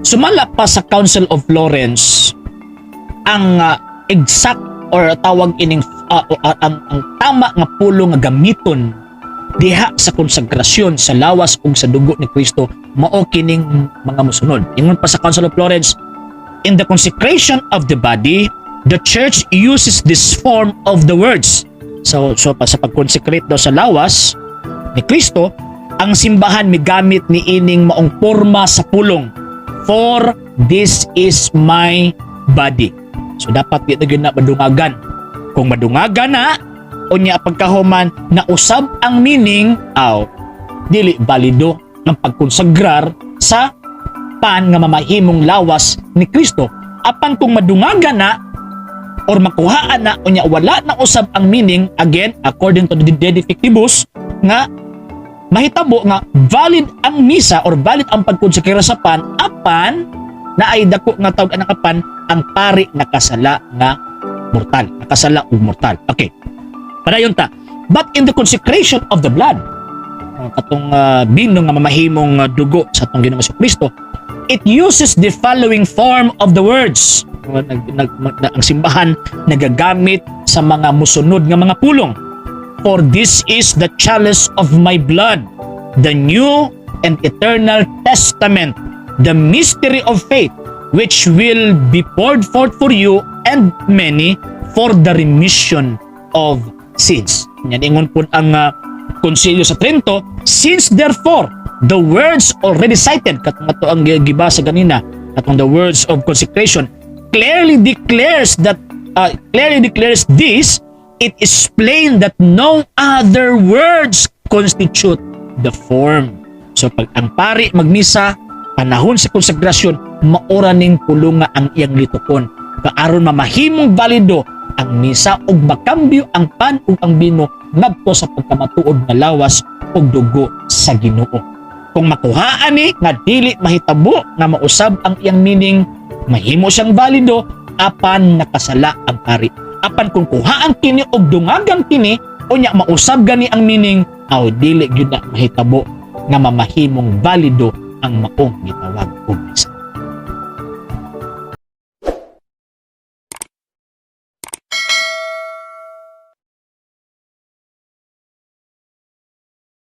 Sumala pa sa Council of Florence, ang exact or tawag ining ang tama nga pulong nga gamiton diha sa konsagrasyon sa lawas ug sa dugo ni Kristo mao kining mga mosunod. Ingon pa sa Council of Florence, "In the consecration of the body, the Church uses this form of the words." So pa sa pag-consecrate daw sa lawas ni Kristo, ang simbahan migamit ni ining maong porma sa pulong: "For this is my body." So dapat di na gyud na madungagan. Kung madungagan na, unya pagkahuman nausab ang meaning, aw, dili balido ang pagkonsagrar sa pan nga mamahimong lawas ni Kristo. Apan kung madungagan na or makuhaan na, unya wala na usab ang meaning, again, according to the De Defectibus, nga mahitabo nga valid ang misa or valid ang pagkonsekra sa pan, apan naay dako nga tawag anang apan, ang pari nakasala nga mortal, nakasala og mortal. Okay, padayon ta. "But in the consecration of the blood," katong bino nga mamahimong dugo sa atong Ginoong Kristo, "it uses the following form of the words." Ang simbahan nagagamit sa mga musunod nga mga pulong: "For this is the chalice of my blood, the new and eternal testament, the mystery of faith, which will be poured forth for you and many for the remission of sins." Yan, ingon po ang Konsilyo sa Trento, "Since therefore the words already cited," katong ato ang gibasa ganina, katong the words of consecration, clearly declares this, it is plain that no other words constitute the form." So pag ang pari magmisa, panahon sa konsagrasyon, maura ning pulunga ang iyang litukon. Kaaron mamahimong balido ang misa ug makambyo ang pan ug ang bino ngadto sa pagkamatuod nga lawas ug dugo sa Ginoo. Kung makuhaan ni nga dili mahitabo nga mausab ang iyang meaning, mahimo siyang valido apan nakasala ang pari. Apan kung kuhaan kini og dungagan kini, unya mausab gani ang meaning, aw, dili gyud na mahitabo nga mamahimong valido ang maong gitawag.